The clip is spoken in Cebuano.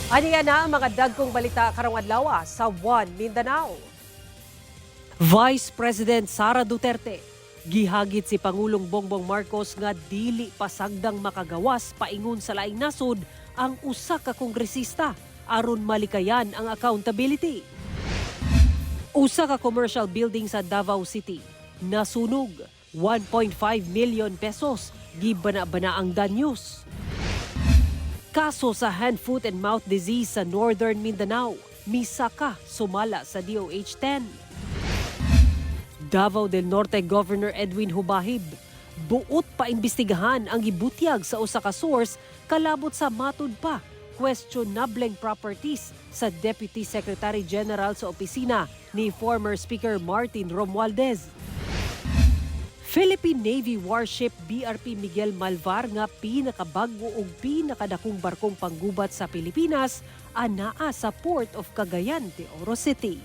Aniya na ang mga dagkong balita karong adlaw sa One Mindanao. Vice President Sara Duterte gihagit si Pangulong Bongbong Marcos nga dili pasagdang makagawas paingon sa laing nasod ang usa ka kongresista aron malikayan ang accountability. Usa ka commercial building sa Davao City nasunog. 1.5 million pesos gibana-bana ang danyos. Kaso sa hand, foot and mouth disease sa Northern Mindanao, misaka sumala sa DOH 10. Davao del Norte Governor Edwin Jubahib buot paimbestigahan ang gibutyag sa usa ka source kalabot sa matud pa questionableng properties sa Deputy Secretary General sa opisina ni former Speaker Martin Romualdez. Philippine Navy warship BRP Miguel Malvar nga pinakabago ug pinakadakong barkong panggubat sa Pilipinas anaa sa Port of Cagayan de Oro City.